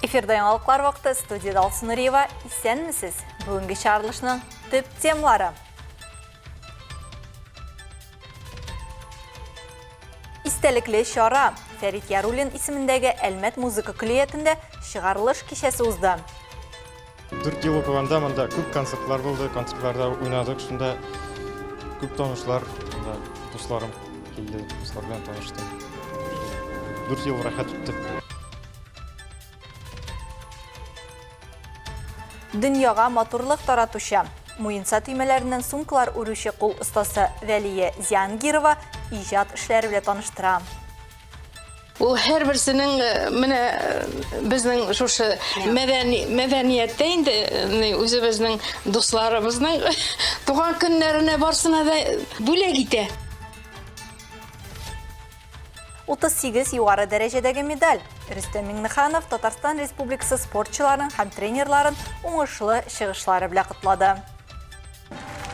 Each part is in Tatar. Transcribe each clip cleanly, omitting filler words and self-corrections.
Эфирда яңалыклар вакыты студияда Алсу Нуриева. Исәнмесез! Бүгенге чыгарылышның төп темалары. Истәлекле чара. Фәрит Яруллин исемендәге Әлмәт музыка көллиятендә чыгарылыш кичәсе узды. Дүрт ел укыганда монда күп концертлар булды, концертларда уйнадык, шунда күп танышлар, монда дусларым килде, дуслар белән таныштым. 4 ел рәхәт үтте. Дөньяга матурлык таратучы, муенса төймәләреннән сумкалар үрүче кул остасы Вәлия Зиангирова иҗат эшләре белән таныштыра. Ул һәрберсенең э, менә э, безнең шушы мәдәни мәдәнияттә инде э, үзебезнең дусларыбызның туган көннәренә барсына да бүләк итә. 38 югары дәрәҗәдәге медаль. Рөстәм Миңнеханов Татарстан Республикасы спортчыларын һәм тренерларын уңышлы чыгышлары белән котлады.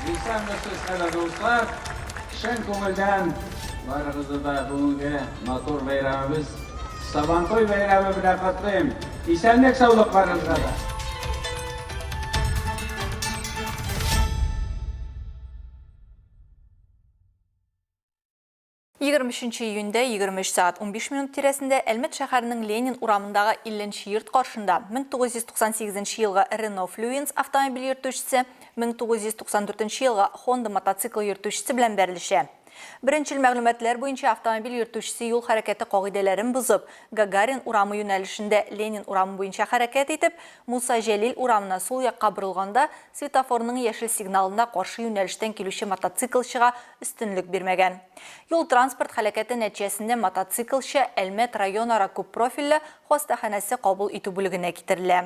Исәнмесез, кадерле дуслар! Чын күңелдән барыгызны да бүгенге матур бәйрәмебез Сабантуй бәйрәме белән котлыйм. Исәнлек, саулык барыгызга да! 23 июньдә 23 сәгать 15 минут тирәсендә Әлмәт шәһәренең Ленин урамындагы 50 нче йорт каршында 1998 нче елгы Renault Fluence автомобиль йөртүчесе 1994 нче елгы Honda мотоцикл йөртүчесе белән бәрелешә. Беренчел мәгълүматлар буенча, автомобиль йөртүчесе юл хәрәкәте кагыйдәләрен бозып, Гагарин урамы юнәлешендә Ленин урамы буенча хәрәкәт итеп, Муса Җәлил урамына сул якка борылганда, светофорның яшел сигналында каршы юнәлештән килүче мотоциклчыга өстенлек бирмәгән. Юл-транспорт һәлакәте нәтиҗәсендә мотоциклчы Әлмәт районара күппрофильле хастаханәсе кабул итү бүлегенә китерелә.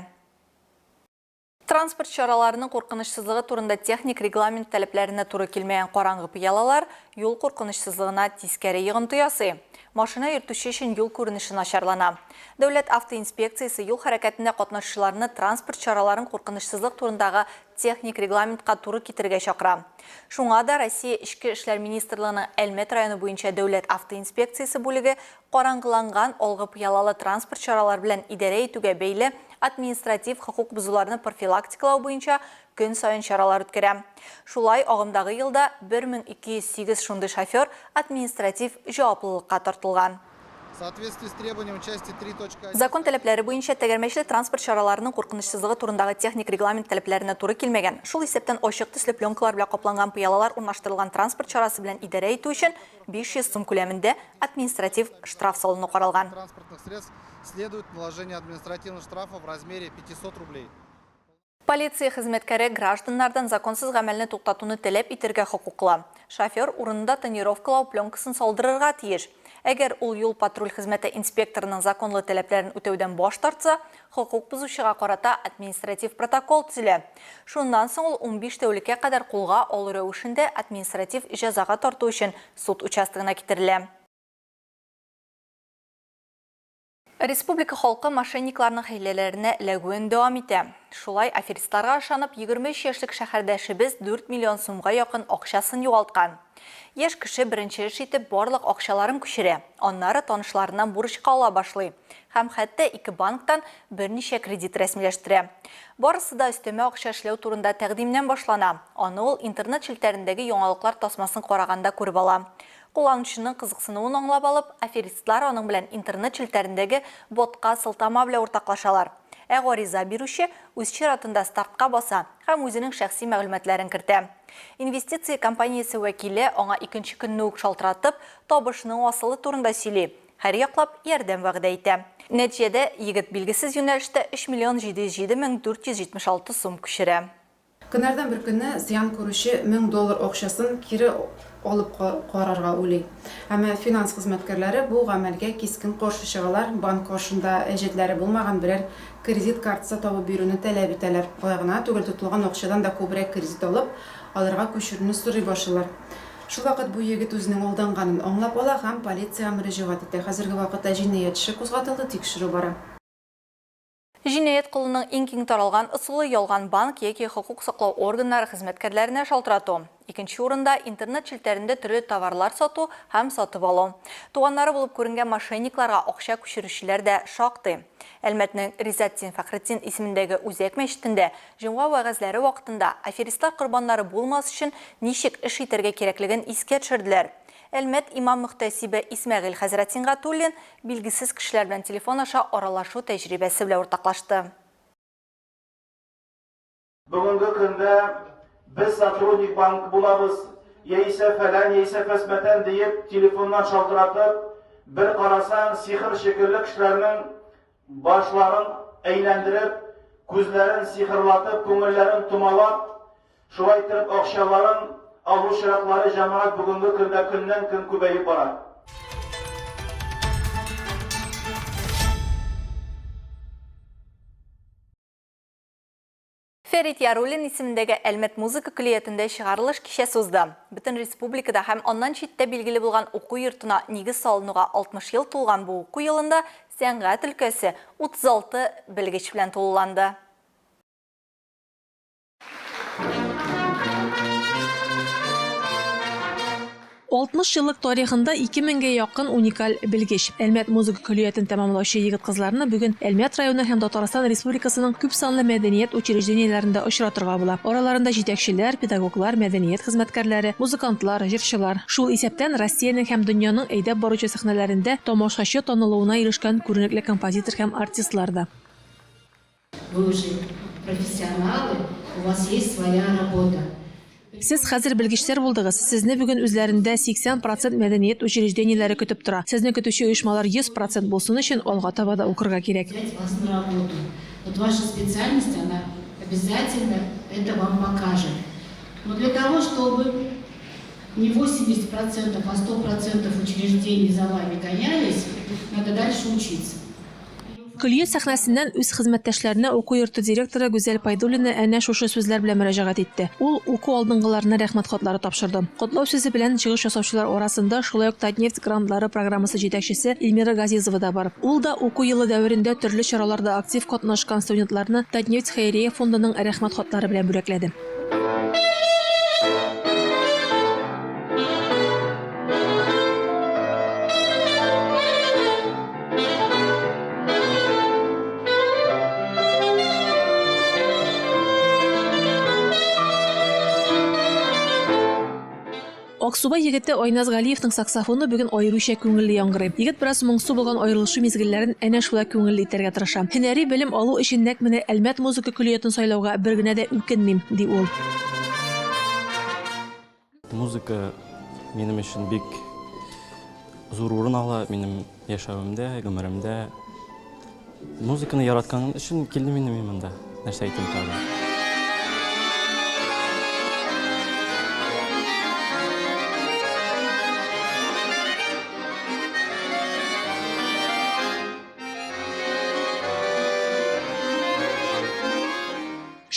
Транспорт чараларының куркынычсызлыгы турында техник регламент таләпләренә туры килмәгән караңгы пыялалар юл куркынычсызлыгына тискәре йогынты ясый. Машина йөртүче өчен юл күренеше начарлана. Дәүләт автоинспекциясе юл хәрәкәтендә катнашучыларны транспорт чараларын куркынычсызлык турындагы техник регламентка туры китерергә чакыра. Шуңа да Россия Эчке эшләр министрлыгының Әлмәт районы буенча дәүләт автоинспекциясе бүлеге караңгыланган алгы пыялалы транспорт чаралары белән идарә итүгә бәйле административ хокук бозуларны профилактикалау буенча көн саен чаралар үткәрә. Шулай, агымдагы елда 1208 шундый шофер административ җаваплылыкка тартылган. Закон таләпләре буенча, тәгәрмәчле транспорт чараларының куркынычсызлыгы турындагы техник регламент таләпләренә туры килмәгән, шул исәптән ачык төсле пленкалар белән капланган пыялалар урнаштырылган транспорт чарасы белән идарә итү өчен 500 сум күләмендә административ штраф салыну каралган. Полиция хезмәткәре гражданнардан законсыз гамәлне туктатуны таләп итәргә хокуклы. Шофер урынында тонировкалау пленкасын салдырырга тиеш. Әгәр ул юл-патруль хезмәте инспекторының законлы таләпләрен үтәүдән баш тартса, Хокук бозучыга карата административ протокол төзелә. Шуннан соң ул 15 тәүлеккә кадәр кулга алу рәвешендә административ җәзага тарту өчен суд участогына китерелә. Республика халкы мошенникларның хәйләләренә эләгүен дәвам итә. Шулай, аферистларга ышанып, 23 яшьлек шәһәрдәшебез 4 миллион сумга якын акчасын югалткан. Яшь кеше беренче эш итеп барлык акчаларын күчерә, аннары танышларыннан бурычка ала башлый һәм хәтта ике банктан берничә кредит рәсмиләштерә. Барысы да өстәмә акча эшләү турында тәкъдимнән башлана, аны ул интернет челтәрендәге яңалыклар тасмасын караганда күреп ала. Кулланучының кызыксынуын аңлап алып, аферистлар аның белән интернет челтәрендәге ботка сылтама белән уртаклашалар. Ә гариза бирүче үз чиратында стартка баса һәм үзенең шәхси мәгълүматларын кертә. Инвестиция компаниясе вәкиле аңа икенче көнне үк шалтыратып, табышның асылы турында сөйли, һәрьяклап ярдәм вәгъдә итә. Нәтиҗәдә, егет билгесез юнәлештә 3 миллион 707 мең 476 сум күчерә. Көннәрдән бер көнне зыян күрүче 1000 доллар акчасын кире алып карарга уйлый. Әмма финанс хезмәткәрләре бу гамәлгә кискен каршы чыгалар, банк каршында әҗәтләре булмаган берәр кредит картасы табып бирүне таләп итәләр. Алай гына түгел, тотылган акчадан да күбрәк кредит алып, аларга күчерүне сорый башлыйлар. Шулвакыт бу егет үзенең алданганын аңлап ала һәм полициягә мөрәҗәгать итә. Хәзерге вакытта җинаять эше кузгатылды, тикшерү бара. Җинаять кылуның иң киң таралган ысулы, ялган банк яки хокук саклау органнары хезмәткәрләренә шалтырату. Икенче урында, интернет челтәрендә төрле товарлар сату һәм сатып алу. Туганнары булып күренгән мошенникларга акча күчерүчеләр дә шактый. Әлмәтнең Ризатдин Фәхретдин исемендәге үзәк мәчетендә җомга вәгазьләре вакытында аферистлар корбаннары булмас өчен ничек эш итәргә кирәклеген искә төшерделәр. Әлмәт имам-мөхтәсибе Исмәгыйль хәзрәт Сингатуллин билгесез кешеләр белән телефон аша аралашу тәҗрибәсе белән уртаклашты. Бүгенге көндә без сотрудник банк булабыз, яисә фәлән, яисә фәсмәтән диеп телефоннан шалтыратып, бер карасаң, сихер шикелле кешеләрнең башларын әйләндереп, күзләрен сихерлатып, күңелләрен томалап, Шулай итеп, акчаларын алу очраклары җәмәгать бүгенге көндә көннән-көн күбәеп бара. Фәрит Яруллин исемендәге Әлмәт музыка көллиятендә чыгарылыш кичәсе узды. Бөтен республикада һәм аннан читтә билгеле булган уку йортына нигез салынуга 60 ел тулган бу уку елында сәнгать өлкәсе 36 белгеч белән тулыланды. 60 еллык тарихында 2 меңгә якын уникаль белгеч. Әлмәт музыка көллиятен тәмамлаучы егет-кызларны бүген Әлмәт районы һәм Татарстан Республикасының күпсанлы мәдәният учреждениеләрендә очратырга була. Араларында җитәкчеләр, педагоглар, мәдәният хезмәткәрләре, музыкантлар, җырчылар. Шул исәптән Россиянең һәм дөньяның әйдәп баручы сәхнәләрендә тамашачы танылуына ирешкән күренекле композитор һәм артистлар да. Вы уже профессионалы, у вас есть своя работа. Сез хәзер белгечләр булдыгыз, сезне бүген үзләрендә 80 процент мәдәният учреждениеләре көтеп тора. Сезне көтүче оешмалар 100 процент булсын өчен, алга таба да укырга кирәк. Взять вас на работу. Вот ваша специальность, она обязательно это вам покажет. Но для того, чтобы не 80 процентов, а 100 процентов учреждений за вами гонялись, надо дальше учиться. Көллият сәхнәсеннән үз хезмәттәшләренә уку йорты директоры Гүзәл Пайдуллина әнә шушы сүзләр белән мөрәҗәгать итте. Ул уку алдынгыларына рәхмәт хатлары тапшырды. Котлау сүзе белән чыгыш ясаучылар арасында шулай ук Татнефть грантлары программасы җитәкчесе Эльмира Газизова да бар. Ул да уку елы дәверендә төрле чараларда актив катнашкан студентларны Татнефть хәйрия фондының рәхмәт хатлары белән бүләкләде. Аксубай егете Айназ Галиевның саксофоны бүген аеруча күңелле яңгырый. Егет бераз моңсу булган аерылышу мизгелләрен әнә шулай күңелле итәргә тырыша. Һөнәри белем алу өчен нәкъ менә Әлмәт музыка көллиятен сайлауга бер генә дә үкенмим, ди ул. Музыка минем өчен бик зур урын ала минем яшәвемдә, гомеремдә. Музыканы яратканым өчен килдем инде мин монда. Нәрсә әйтим тагын?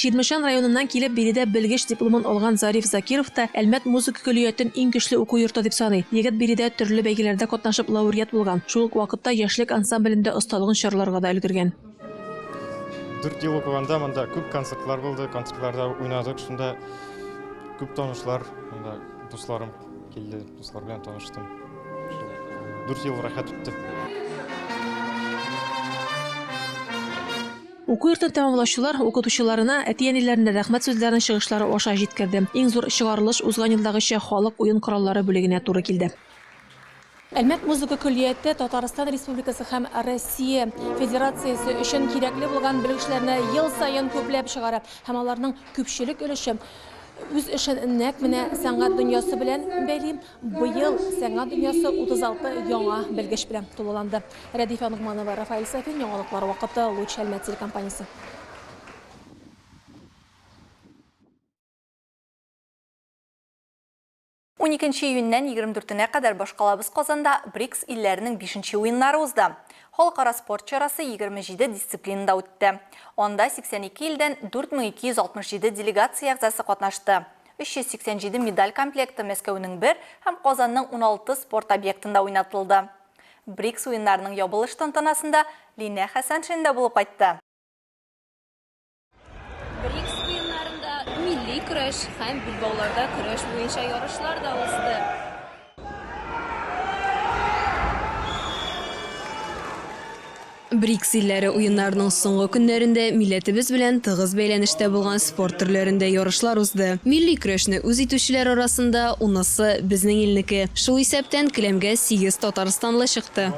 Чирмешән районыннан килеп, биредә белгеч дипломын алган Зариф Закиров та Әлмәт музыка көллиятен иң көчле уку йорты дип саный. Егет биредә төрле бәйгеләрдә катнашып лауреат булган, шул ук вакытта Яшьлек ансамблендә осталыгын чарларга да өлгергән. Дүрт ел укыганда монда күп концертлар булды, концертларда уйнадык, шунда күп танышлар, монда дусларым килде, дуслар белән таныштым. Дүрт ел рәхәт үтте. Уку йортын тәмамлаучылар укытучыларына, әти-әниләренә рәхмәт сүзләрен чыгышлары аша җиткерде. Иң зур чыгарылыш узган елдагыча халык уен кораллары бүлегенә туры килде. Әлмәт музыка көллияте Татарстан Республикасы һәм Россия Федерациясе өчен кирәкле булган белгечләрне ел саен күпләп чыгара һәм аларның күпчелек өлеше үз эшен нәкъ менә сәнгать дөньясы белән бәйли. Быел сәнгать дөньясы 36 яңа белгеч белән тулыланды. Рәдифә Ногманова, Рафаэль Сафин, Яңалыклар вакыты, Луч Әлмәт телекомпаниясе. Уникенче июньнән 24-нә кадәр башкалабыз Казанда БРИКС илләренең бишенче уеннары узды. Халыкара спорт чарасы 27 дисциплинада үтте. Анда 82 илдән 4267 делегация әгъзасы катнашты. 387 медаль комплекты Мәскәүнең бер һәм Казанның 16 спорт объектында уйнатылды. БРИКС уеннарының ябылыш тантанасында Линә Хәсәншин дә булып кайтты. көрәш һәм билбауларда көрәш буенча ярышлар да узды. БРИКС илләре уеннарының соңгы көннәрендә милләтебез белән тыгыз бәйләнештә булган спорт төрләрендә ярышлар узды. Милли көрәшне үз итүчеләр арасында унысы безнең илнеке. Шул исәптән келәмгә сигез татарстанлы чыкты.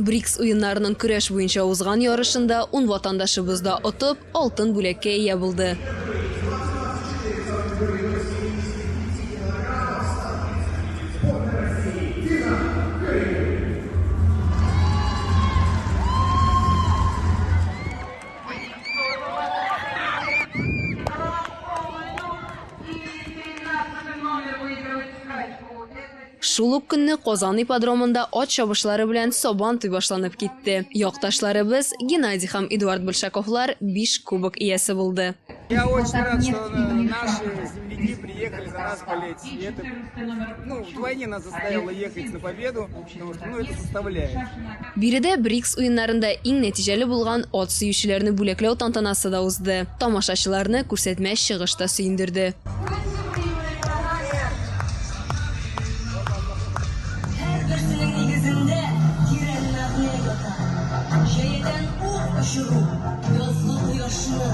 БРИКС уеннарының көрәш буенча узган ярышында ун ватандашыбыз да отып, алтын бүләккә ия булды. Шул ук көнне Казан ипподромында ат чабышлары белән Сабан туй башланып китте. Якташларыбыз Геннадий һәм Эдуард Большаковлар биш кубок иясе булды. Я очень рад, что наши земляки приехали за нас болеть. И это, ну, вдвойне нас заставило ехать на победу, потому что, ну, это заставляет. Биредә БРИКС уеннарында иң нәтиҗәле булган ат сөючеләрне бүләкләү тантанасы да узды. Тамашачыларны күрсәтмә чыгыш та сөендерде. Һәрберсенең нигезендә тирән мәгънә ята. Җәядән ук очыру, язгы кояшны,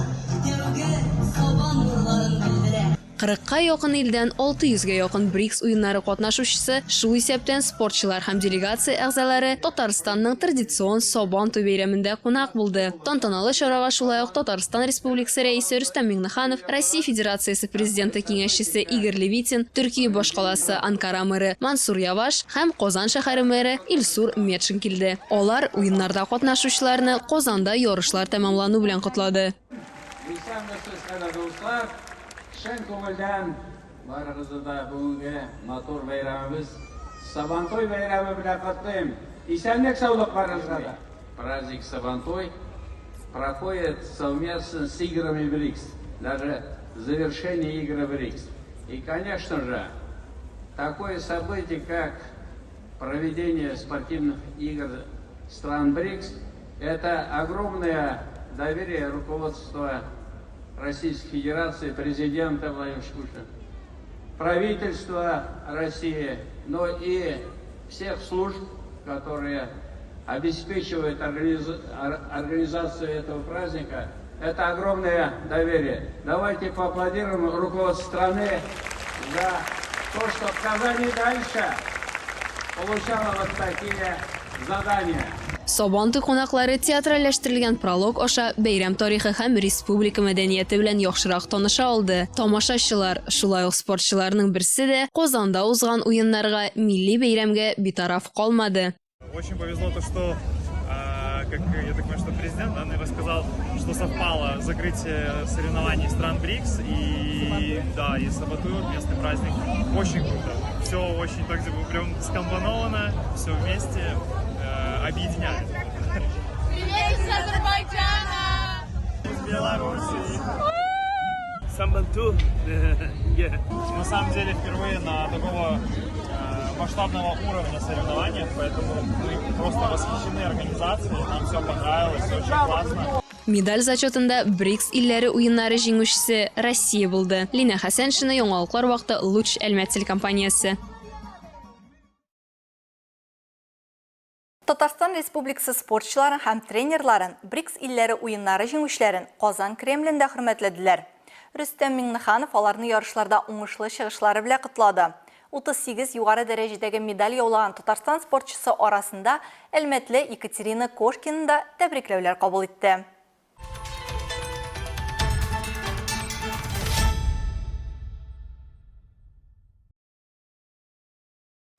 тәүге сабан нурларын белдерә. Кырыкка якын илдән 600 гә якын БРИКС уеннары катнашучысы, шул исәптән спортчылар һәм делегация әгъзалары Татарстанның традицион Сабан туй бәйрәмендә кунак булды. Тантаналы чарага шулай ук Татарстан Республикасы Рәисе Рөстәм Миңнеханов, Россия Федерациясе Президенты киңәшчесе Игорь Левитин, Төркия башкаласы Анкара мэры Мансур Яваш һәм Казан шәһәре мэры Илсур Метшин килде. Алар уеннарда катнашучыларны Казанда ярышлар тәмамлану белән котлады. Исәнмесез, кадерле дуслар! Чын күңелдән барыгызны да бүгенге матур бәйрәмебез Сабантуй бәйрәме белән котлыйм. Исәнлек-саулык барыгызга да. Праздник Сабантуй проходит совместно с играми БРИКС, даже завершение игры БРИКС. И, конечно же, такое событие, как проведение спортивных игр стран БРИКС, это огромное доверие руководства Российской Федерации, президента Владимира Путина, правительства России, но и всех служб, которые обеспечивают организацию этого праздника. Это огромное доверие. Давайте поаплодируем руководству страны за то, что Казань и дальше получала вот такие задания. Сабан туй кунаклары театральләштерелгән пролог аша бәйрәм тарихы һәм республика мәдәнияте белән яхшырак таныша алды. Тамашачылар, шулай ук спортчыларның берсе дә Казанда узган уеннарга, милли бәйрәмгә битараф калмады. Очень повезло то, что, как я так понимаю, что президент, да, наверное, сказал, что совпало закрытие соревнований стран БРИКС и, да, и Сабантуй, местный праздник. Очень круто. Все очень так прям скомпоновано, все вместе объединяет. Привет из Азербайджана! Из Беларуси! Сабантуй! Yeah. На самом деле впервые на такого масштабного уровня соревнованиях, поэтому мы просто восхищены организацией, нам все понравилось, все очень классно. Медаль зачетында БРИКС илләре уеннары җиңүчесе Россия булды. Лина Хәсәншина, Яңалыклар вакыты, Луч Әлмәт телекомпаниясе. Татарстан Республикасы спортчыларын һәм тренерларын, БРИКС илләре уеннары җиңүчеләрен Казан Кремлендә хөрмәтләделәр. Рөстәм Миңнеханов аларны ярышларда уңышлы чыгышлары белән котлады. 38 югары дәрәҗәдәге медаль яулаган Татарстан спортчысы арасында әлмәтле Екатерина Кошкина да тәбрикләүләр кабул итте.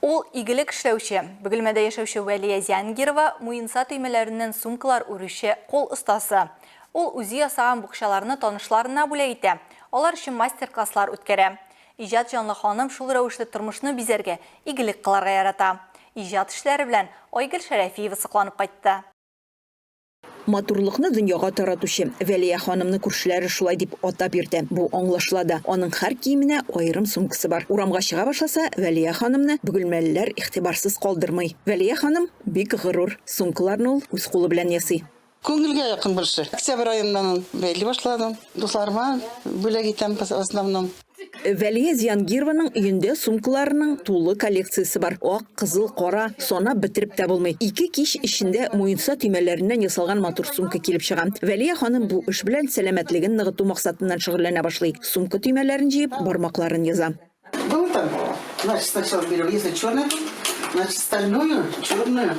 Ул игелек эшләүче. Бөгелмәдә яшәүче Вәлия Зянгирова муенса төймәләреннән сумкалар үрүче кул остасы. Ул үзе ясаган букчаларны танышларына бүләк итә. Алар өчен мастер-класслар үткәрә. Иҗат җанлы ханым шул рәвешле тормышны бизәргә, игелек кыларга ярата. Иҗат эшләре белән Айгөл Шәрәфиева сокланып кайтты. Матурлыкны дөньяга таратучы Вәлия ханымны күршеләре шулай дип атап йөртә. Бу аңлашыла да, аның һәр киеменә аерым сумкасы бар. Урамга чыга башласа, Вәлия ханымны бөгелмәлеләр игътибарсыз калдырмый. Вәлия ханым бик горур, сумкаларны ул үз кулы белән ясый. Күңелгә якын больше. Октябрь аеннан бәйли башладым. Дусларыма бүләк итәм в основном. Вәлия Зиангированың өендә сумкаларының тулы коллекциясе бар. Ак, кызыл, кара, санап бетереп тә булмый. Ике кич эчендә муенса төймәләреннән ясалган матур сумка килеп чыга. Вәлия ханым бу эш белән сәламәтлеген ныгыту максатыннан шөгыльләнә башлый. Сумка төймәләрен җыеп, бармакларын яза. Было там, значит, сначала берем, если черный, значит, стальную, черную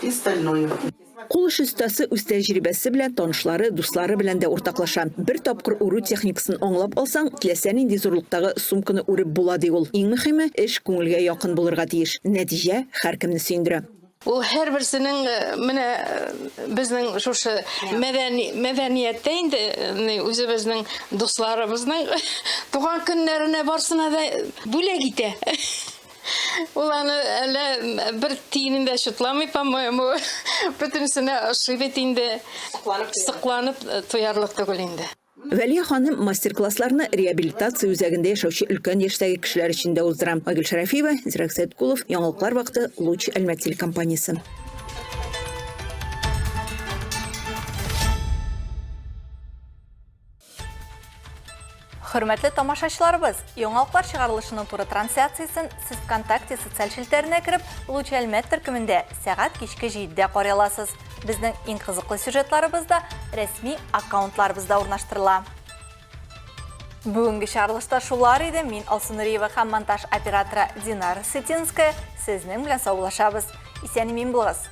и стальную. Кул эше остасы үз тәҗрибәсе белән танышлары, дуслары белән дә уртаклаша. Бер тапкыр үрү техникасын аңлап алсаң, теләсә нинди зурлыктагы сумканы үреп була, ди ул. Иң мөхиме, эш күңелгә якын булырга тиеш. Нәтиҗә һәркемне сөендерә. Ул һәрберсенең менә безнең шушы мәдәни мәдәнияттә инде үзебезнең дусларыбызның туган көннәренә барсына да бүләк итә. Ул аны әллә бер тиенен дә чутламый, по-моему. Бөтенесенә ошый бит инде. Сокланып туярлык түгел инде. Вәлия ханым мастер-классларны реабилитация үзәгендә яшәүче өлкән яшьтәге кешеләр өчен дә уздыра. Айгөл Шәрәфиева, Зирәк Сәйткулов, Яңалыклар вакыты, Луч, Әлмәт телекомпаниясе. Хөрмәтле тамашачыларыбыз, яңалыклар чыгарылышының туры трансляциясен сез ВКонтакте социаль челтәренә кереп, Луч Әлмәт төркемендә сәгать кичке 7-дә карый аласыз. Безнең иң кызыклы сюжетларыбыз да рәсми аккаунтларыбызда урнаштырыла. Бүгенге чыгарылышта шулар иде. Мин Алсу Нуриева һәм монтаж операторы Динара Сытинская сезнең белән саубуллашабыз. Исән-имин булыгыз.